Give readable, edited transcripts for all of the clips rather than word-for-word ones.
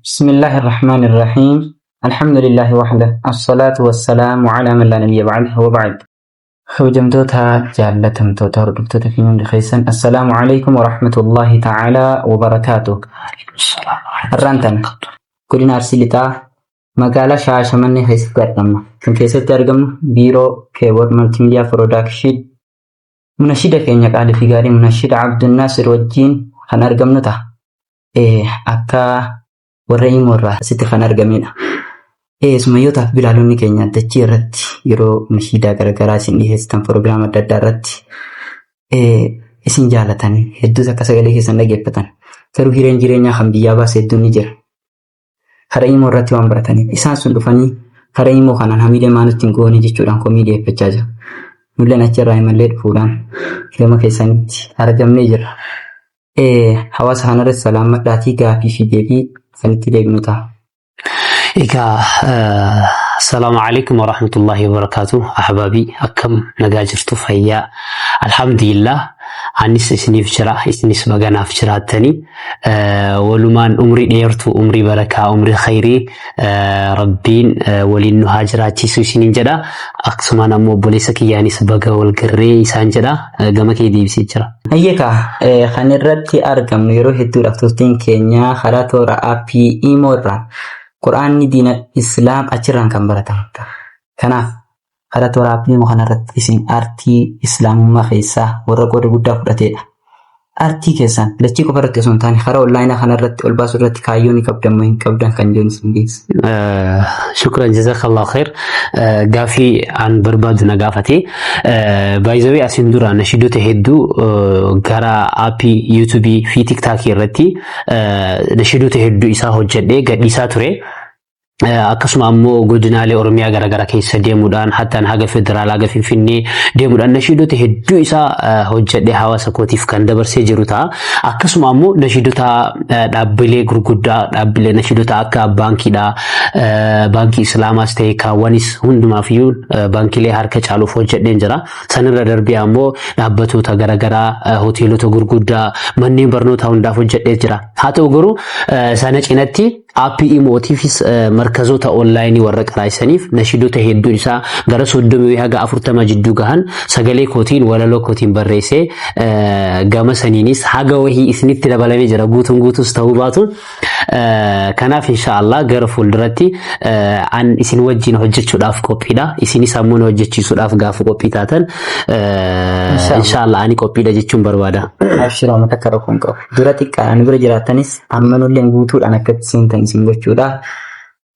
بسم الله الرحمن الرحيم. الحمد لله وحده، الصلاة والسلام على من لا نبي بعده، وبعد. Kabajamtoota, jaallatamtoota, hordoftoota fi hundi keessan, السلام عليكم ورحمة الله تعالى وبركاته. Har'aan tana godina Arsii Lixaa, magaalaa Shaashamannee keessatti argamna. Kan keessatti argamnu biiroo Keeboor Multimedia Production munashida keenya qaalii fi gaarii, munashida Abdunnaasir wajjin kan argamnu ta'a. Akka warra Imo irraa asitti kan argamedha. Sumayyootaaf bilaalonni keenya dachii irratti yeroo nashiidaa garaagaraa isin dhiyeessitan, proogiraama adda addaa irratti isin jaalatan, hedduus akka sagalee keessan dhageeffatan, garuu hireen jireenyaa kan biyyaa baase hedduun ni jira. Karaa Imo irratti waan barataniif isaan sun dhufanii karaa Imo kanaan hamiilee maanutti hin goone jechuudhaan komii dhiyeeffachaa jiru. Nulleen achirraa imallee dhufuudhaan gama keessanitti argamnee jirra. Hawaasa kanarratti salaammadhaatii gaafii fi deebii sanitti deebinu ta'a. Egaa, السلام عليكم ورحمة الله وبركاته. أحبابي, akkam nagaa jirtu? Fayyaa? الحمد لله. Anis isiniif jira, isinis baganaaf jiraattanii, walumaan umrii dheertuu, umrii barakaa, umrii khayrii rabbiin waliin nu haa jiraachisu isiniin jedha. Akkasumaan ammoo obboleessa kiyyaanis baga wal garree isaan jedha. Gama kee deebisee jira. Hayyeekaa, kan irratti argamnu yeroo hedduudhaaf turtiin keenya karaa toora aappii Imo irraa Quraanni diina Islaam achirraan kan baratamudha. Kanaaf karaa toora aappii Imo kanarratti isin aartii Islaamummaa keessaa warra qooda guddaa fudhatedha. Aartii keessan dachii qofa irratti osoo hin taane karaa onlaayinaa kanarratti ol baasuu irratti kaayyoo ni qabdan moo hin qabdan kan jedhu isin geessa. شكرا، جزاك الله خير. Gaafii an barbaadu na gaafate. Baay'ee asin dura nashiidota hedduu gara aappii yuutuubii fi tiktaakii irratti nashiidota hedduu isaa hojjedhee gadhiisaa ture. Akkasuma ammoo godinaalee Oromiyaa garaagaraa keessa deemuudhaan, hattaan haga federaalaa, haga Finfinnee deemuudhaan nashiidota hedduu isaa hojjedhee hawaasa kootiif kan dabarsee jiru ta'a. Akkasuma ammoo nashiidota dhaabbilee gurguddaa, dhaabbilee nashiidota akka baankiidhaa, baankii Islaamaas ta'e kaawwanis hundumaafiyyuu baankiilee harka caaluuf hojjedheen jira. Sanirra darbee ammoo dhaabbatoota garaagaraa, hoteelota gurguddaa, manneen barnootaa hundaaf hojjedhee jira. Haa ta'u garuu sana cinatti aappii Imootiifis markazoota onlaayinii warra qaraasaniif nashiidota hedduun isaa gara 30 haga 40 jidduu gahan sagalee kootiin, walaloo kootiin barreessee gama saniinis haga wahii isinitti dabalamee jira, guutuun guutus ta'uu baatu. Kanaaf inshaallah gara fuulduratti an isin wajjin hojjechuudhaaf qophiidha. Isinis ammoo na hojjechiisuudhaaf gaafa qophii taatan, inshaallah ani qophiidha jechuun barbaada. Abshiroo, mata akka rakkoon qabu. Dura xiqqaadhaan bira jiraatanis amma nulleen guutuudhaan akka seentan isin gochuudhaaf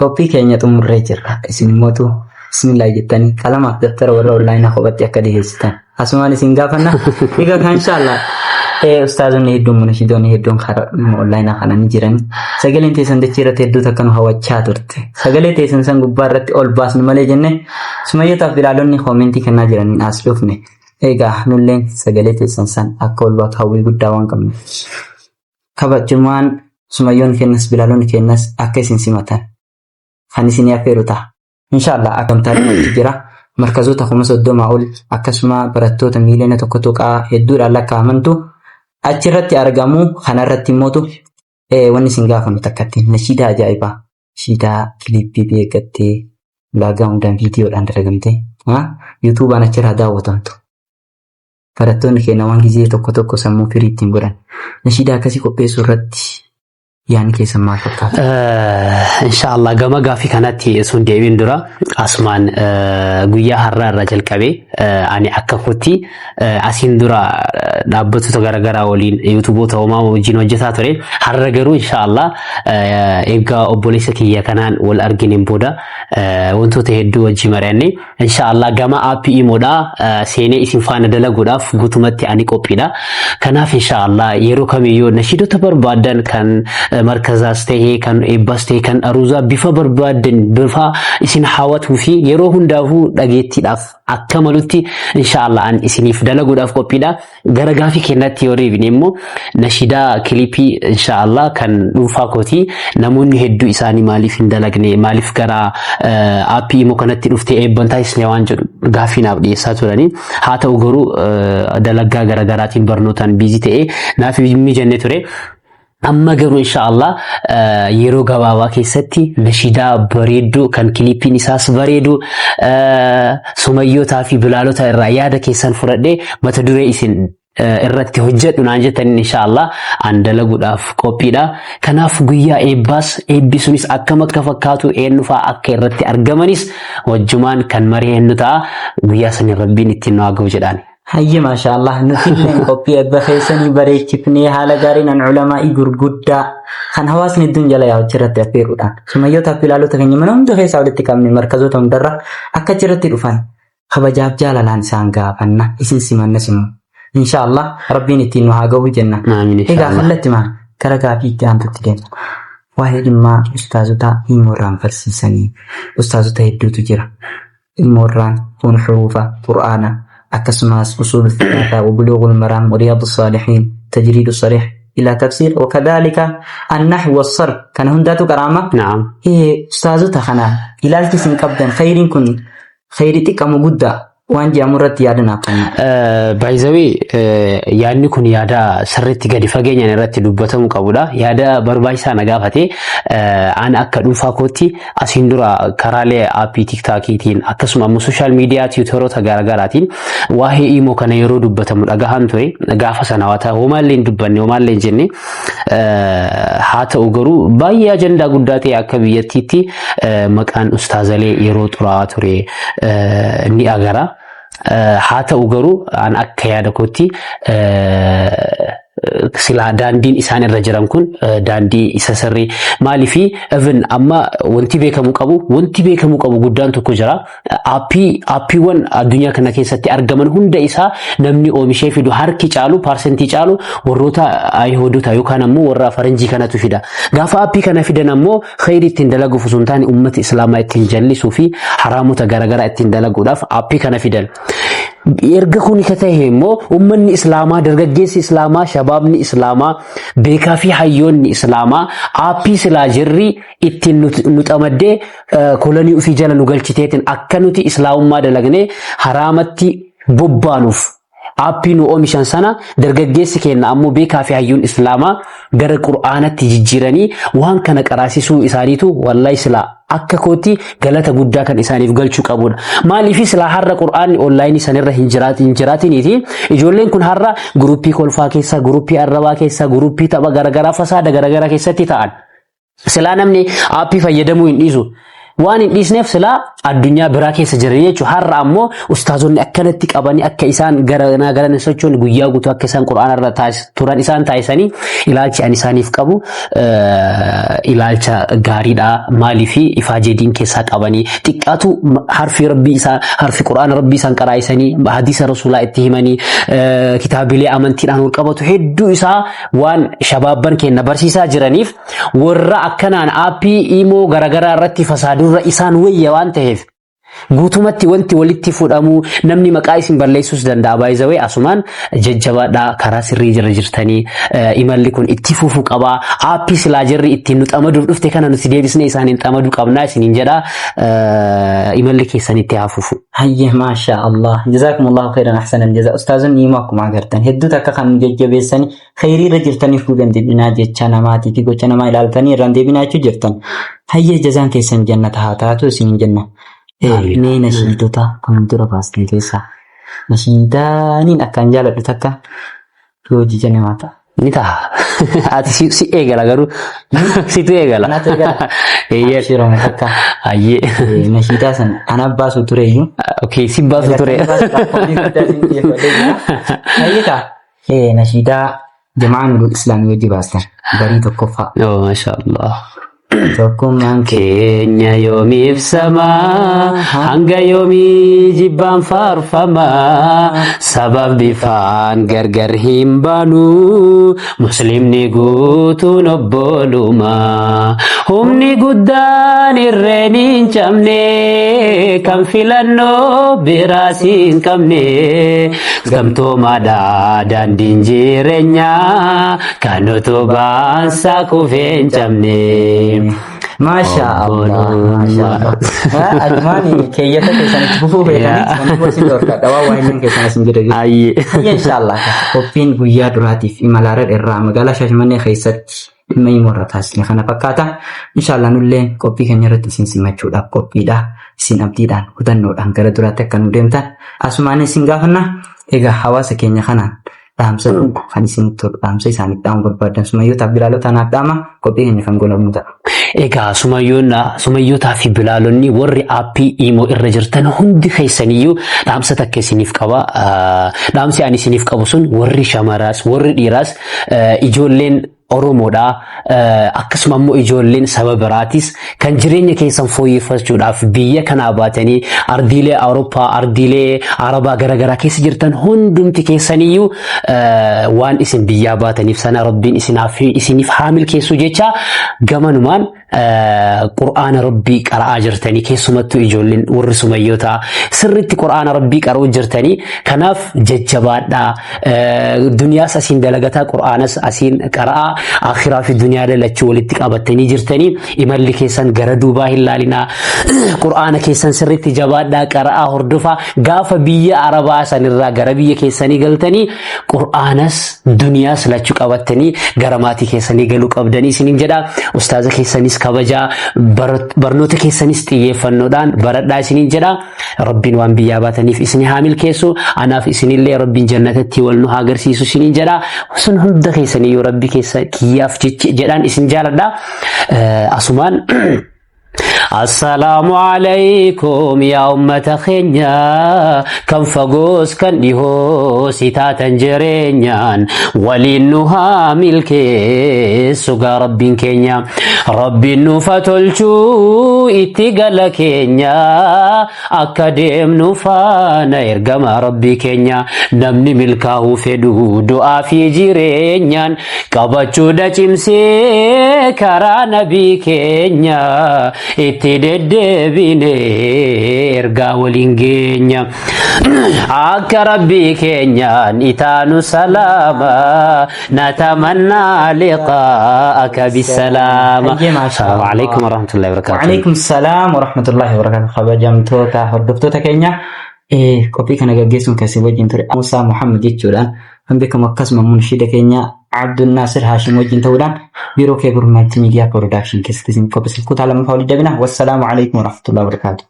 qophii keenya xumurree jirra. Isin immootu bismillah jettanii qalamaaf daftara warra onlaayinaa kophatti akka dhiyeessitan asumaan isin gaafanna. Egaa kan inshaallah ustaazonni hedduun, munashidoonni hedduun karaa onlaayinaa kana ni jiran. Sagaleen teessan dachii irratti hedduu takka nu hawwachaa turte. Sagalee teessan san gubbaa irratti ol baasnu malee jenne sumayyotaaf bilaalonni koomentii kennaa jiraniin as dhufne. Egaa nulleen sagalee teessan san akka ol baatu hawwii guddaa waan qabnuuf. Kabajumaan sumayyoon kennas bilaalonni kennas akka isin simatan kan isin affeeru ta'a. Inshaallah akkamtaa jira. Markazoota 30,000 ol, akkasuma barattoota miiliyoona 1 tuqaa hedduudhaan lakkaa'amantu achirratti argamu. Kanarratti immootu wanni isin gaafannu takkatti nashiidaa ajaa'ibaa, nashiidaa kiliippii eeggattee, ulaagaa hundaan viidiyoodhaan dalagamtee yuutuubaan achirraa daawwatamtu. Barattoonni keenya waan gizee tokko tokko sammuu firii ittiin godhan nashiidaa akkasii qopheessuu irratti yaadni keessan maal fakkaata? Inshaallah, gama gaafii kanatti sun deebiin dura asumaan guyyaa har'aa irraa jalqabee ani akka kootti asiin dura dhaabbattoota garaagaraa waliin, yuutuuboota homaa wajjin hojjetaa ture. Har'a garuu inshaallah egaa obboleessa kiyya kanaan wal argineen booda wantoota hedduu wajjin mari'anne, inshaallah gama aappii Imoodhaa seenee isin faana dalaguudhaaf guutumatti ani qophiidha. Kanaaf inshaallah yeroo kamiyyuu nashiidota barbaadan, kan markazaas ta'ee, kan eebbaas ta'ee, kan aruuzaa, bifa barbaadan, bifa isin hawwatuu fi yeroo hundaafuu dhageettiidhaaf akka malutti inshaallah an isiniif dalaguudhaaf qophiidha. Gara Gara gaafii keenyatti yoo deebine immoo, nashidaa kilipii inshaallah kan dhuunfaa kootii namoonni hedduu isaanii maaliif hin dalagne, maaliif gara aappii immoo kanatti dhuftee eebban taasisne waan jedhu gaafii naaf dhiyeessaa turanii. Haa ta'u garuu dalagaa garaagaraatiin barnootaan busy ta'ee naaf hin mijanne ture. Amma garuu inshaallah yeroo gabaabaa keessatti nashidaa bareedduu kan kilipiin isaas bareedu, sumayyootaa fi bilaalota irraa yaada keessan fudhadhee, mata duree isin irratti hojjedhu naan jettaniin inshaallah an dalaguudhaaf qophiidha. Kanaaf guyyaa eebbaas, eebbi sunis akkam akka fakkaatu, eenyufaa akka irratti argamanis wajjumaan kan maree eenyu ta'a. Guyyaa sanii Rabbiin ittiin nu haa ga'u jedhaan. Hayye, maasha Allah, nuti illee qophii eebba keessanii bareechifnee haala gaariin an ulamaa'ii gurguddaa kan hawaasni hedduun jala yaa'u achirratti affeeruudhaan sumayyoota fi ilaalota keenya mana hunda keessaa walitti qabne, markazoota hundarra akka achirratti dhufan kabajaaf jaalalaan isaan gaafanna, isin simannas immoo insha Allah Rabbiin ittiin nu haa gahu jenna. Amiin. Egaa inshaallah. Kallattimaan gara gaafii itti aantutti deemna. Waa'ee dhimmaa ustaazota imoorraan barsiisanii, ustaazota hedduutu jira. Imoorraan kun xuruufa Qur'aana, akkasumas usuul thalaataa wa buluughul maraam wa riyaadu saalihiin, tajriidu sarih ila tafsiir wa kadhalika annahw wa sarf, kana hundaatu qaraama. Naam. Ustaazota kana ilaalchi isin qabdan, khayriin kun khayrii xiqqamu guddaa waan jedhamu irratti yaada naaf kenna. Baay'izawii, yaadni kun yaada sirriitti gadi fageenyaan irratti dubbatamuu qabudha. Yaada barbaachisaa na gaafate. Ani akka dhuunfaa kootti asiin dura karaalee aappii tiktaakiitiin, akkasuma ammoo social media tiwutaroota garaagaraatiin waa'ee imoo kana yeroo dubbatamu dhagahaan ture. Gaafa sana waa ta'u homaallee hin dubbanne, homaallee hin jenne. Haa ta'u garuu baay'ee ajandaa guddaa ta'e akka biyyattiitti maqaan ustaazalee yeroo xuraa'aa ture ni agara. Haa ta'u garuu an akka yaada kootti silaa daandiin isaan irra jiran kun daandii isa sirrii. Maaliifi, even amma wanti beekamuu qabu guddaan tokko jira. Aappiiwwan addunyaa kana keessatti argaman hunda isaa namni oomishee fidu harki caalu, paarsentii caalu, warroota Ayihudota yookaan ammoo warra faranjii kanatu fida. Gaafa aappii kana fidan ammoo khayrii ittiin dalaguuf osoo hin taane, uummata islaamaa ittiin jallisuu fi haraamota garaagaraa ittiin dalaguudhaaf aappii kana fidan. Erga kun ka ta'e immoo uummanni islaamaa, dargaggeessi islaamaa, shabaabni islaamaa, beekaa fi hayyoonni islaamaa aappii silaa jirri ittiin nu xamaddee kolonii ofii jala nu galchiteetiin akka nuti islaamummaa dalagnee haraamatti bobbaanuuf aappii nu oomishan sana, dargaggeessi keenya ammoo beekaa fi hayyuun islaamaa gara qur'aanatti jijjiiranii waan kana qaraasisuu isaaniitu wallahi silaa akka kootti galata guddaa kan isaaniif galchuu qabudha. Maaliif, silaa har'a qur'aanni onlaayinii sanirra hin jiraatiniiti ijoolleen kun har'a guruppii kolfaa keessa, guruppii arrabaa keessa, guruppii tapha garaagaraa, fasaada garaagaraa keessatti ta'an. Silaa namni aappii fayyadamuu hin dhiisu. Waan hin dhiisneef silaa addunyaa biraa keessa jiran jechuudha. Har'a ammoo ustaazonni akkanatti qabanii akka isaan garanaa garan sochoon, guyyaa guutuu akka isaan qura'aana irra turan isaan taasisanii, ilaalchi ani isaaniif qabu ilaalcha gaariidha. Maaliifi, ifaajee keessaa qabanii xiqqaatu harfi rabbii isaa, harfi qura'aana rabbii isaan qaraa'isanii, hadiisa rasuulaa itti himanii, kitaabilee amantiidhaan wal qabatu hedduu isaa waan shabaabban keenya barsiisaa jiraniif, warra akkanaan aappii imoo garaagaraa irratti fasaadurra isaan wayya waan ta'eef, guutumatti wanti walitti fudhamu namni maqaa isin balleessuus danda'a. Baay'izawee, asumaan jajjabaadhaa, karaa sirrii jira jirtanii, imalli kun itti fufuu qabaa. Aappii silaa jirri ittiin nu xamaduuf dhufte kana nuti deebisnee isaaniin xamaduu qabnaa isiniin jedha. Imalli keessan itti haa fufu. Hayye, maasha Allah. Jazaakumullahu khairan ahsanal jazaa. Ustaazonni immoo akkuma agartan hedduu takka kan nu jajjabeessanii, khairii irra jirtaniif duuban deebinaa, jecha namaatii fi gocha namaa ilaaltanii irraan deebinaa jechuu jirtan. Hayyee, jazaan keessan jannata haa taatu isiniin jenna. Amiin. Mee nashiidota kun dura baastan keessaa nashiidaaniin akkaan jaaladhu takka yoo hojii namaa ta'a. Ni ta'a. Ati si eegala garuu, situ eegala. Anatu eegala. Eeyyee. Abshirama takka. Hayyee. Nashiidaa san ana baasu tureyyuu. Okay, si baasu ture. Hayyee ta'a. Nashiidaa jamaa Nurul Islaamii wajji baastan barii tokkoffaa. Oh, masha Allah. Tokkummaan keenya yoomii ibsamaa, hanga yoomii jibbaan faarfamaa? Sabab bifaan gargar hin baanu, muslimni guutuun obbolumaa. Humni guddaan irreen hin cabne, kan filannoo biraas hin qabne. Gamtoomaadha daandiin jireenyaa kan utubaansaa kufee hin cabne. Maasha Allah. Maasha Allah. Ajumaan keeyyata keessan itti fufuu beekanii kan isin dhorkadha. Waan waa'ee keessan isin jedhe. Ayyee. Inshallah. Qophiin guyyaa duraatiif imala irraa magaalaa Shaashamannee keessatti dhimma imo irra taasisne kana fakkaata. Inshallah nulleen qophii keenya irratti isin simachuudhaaf qophiidha. Isin abdiidhaan kutannoodhaan gara duraatti akka nu deemtan asumaan isin gaafanna. Egaa hawaasa keenya kanaan dhaamsa tokko kan isin tolu dhaamsa isaaniif dhaamu barbaadan sumayyootaaf bilaalota anaaf dhaama qophii keenya kan goolamu ta'a. Egaa sumayyootaa fi bilaalonni warri aappii Imoo irra jirtan hundi keessaniyyuu dhaamsa takka isiniif qaba. Dhaamsi ani isiniif qabu sun warri shamaraas warri dhiiraas ijoolleen Oromoodha. Akkasuma immoo ijoolleen saba biraatis kan jireenya keessan fooyyeffachuudhaaf biyya kanaa baatanii ardiilee Awurooppaa, ardiilee Arabaa garaagaraa keessa jirtan hundumti keessaniyyuu waan isin biyyaa baataniif sana Rabbiin isiniif haa milkeessu jecha gamanumaan Qur'aana Rabbii qara'aa jirtanii keessumattuu ijoolleen warri sumayyootaa sirriitti Qur'aana Rabbii qara'uu jirtanii kanaaf jajjabaadhaa duniyaas asiin dalagataa Qur'aanas asiin qara'aa akhiraa fi duniyaa lachuu walitti qabattanii jirtanii imalli keessan gara duubaa hin laalinaa Qur'aana keessan sirriitti jabaadhaa qara'aa hordofaa gaafa biyya Arabaa sanirraa gara biyya keessanii galtanii Qur'aanas duniyaas lachuu qabattanii gara maatii keessanii galuu qabdanii isiniin jedha. Ustaaza keessanis kabajaa barnoota keessanis xiyyeeffannoodhaan baradhaa isiniin jedha. Rabbiin waan biyyaa baataniif isin haa milkeessu. Anaaf isinillee Rabbiin jannatatti wal nu haa agarsiisu isiniin jedha. Sun hunda keessaniyyuu Rabbi keessa kiyyaaf jedhaan isin jaaladha. Asumaan Assalaamu alaikum yaa ummata keenya kan fagoos kan dhihoo si taatan jireenyaan waliin nu haa milkeessu gaa Rabbiin keenya Rabbiin nuuf haa tolchuu itti gala keenya akka deemnu faana ergama Rabbii keenya namni milkaa'uu fedhu du'aa fi jireenyaan qabachuudha cimsee karaa nabii keenya itti deddeebine ergaa waliin geenya akka Rabbii keenyaan itaanu salaama natamannaa liqaa'aka bisalaama. Hayyee, maasha Salaamu Allah. alaikum warahmatullahi wabarakatuh. Waalaikum salaam warahmatullahi wabarakatuh. Kabajamtoota hordoftoota keenya qophii kana gaggeessuun keessan wajjin ture Musaa Muhammad jechuudhaan kan beekamu akkasuma munshiida keenya Abdul Naasir Haashim wajjin ta'uudhaan biiroo kee gurmaatti miidiyaa production keessatti isin qopheessuuf kutaa lammaffaa walitti dabina. Wassalaamu alaikum warahmatullahi wabarakatuh.